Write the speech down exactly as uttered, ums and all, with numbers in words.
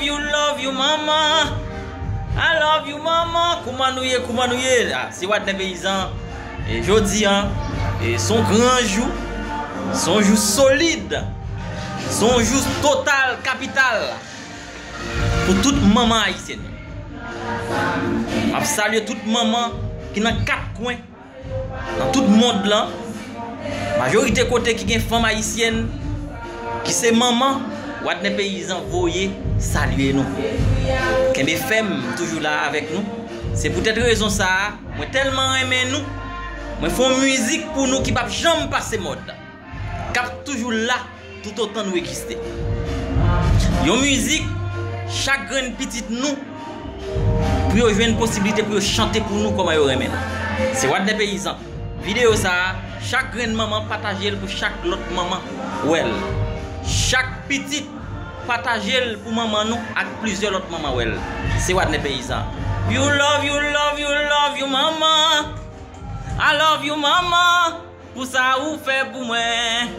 You, love you, manman. I love you, manman. Kouman nou ye, kouman nou ye? Ah, se Wadner Peyizan. E jodi a, e se yon gran jou. Se yon jou solid. Se yon jou total, kapital. Pou tout manman ayisyèn yo. M ap salye tout manman ki nan kat kwen, nan tout mond lan. Majorite kote ki gen fanm ayisyèn, ki se manman, Wadner Peyizan voye salye nou. Kenbe fèm, toujou la avèk nou. Se poutèt rezon sa a, mwen tèlman renmen nou, mwen fè yon mizik pou nou ki p ap janm pase mòd, k ap toujou la toutotan nou egziste. Yon mizik, chak grenn pitit nou, pou yo jwenn posiblite pou yo chante pou nou kòman yo renmen nou. Se Wadner Peyizan. Videyo sa a, chak grenn manman pataje l pou chak lòt manman wè l. Chak pitit pataje l pou manman nou ak plizyè lòt manman wè l. Se Wadner Peyizan. You, love you, love you, love you, manman. I love you, manman. Pou sa ou fè pou mwen.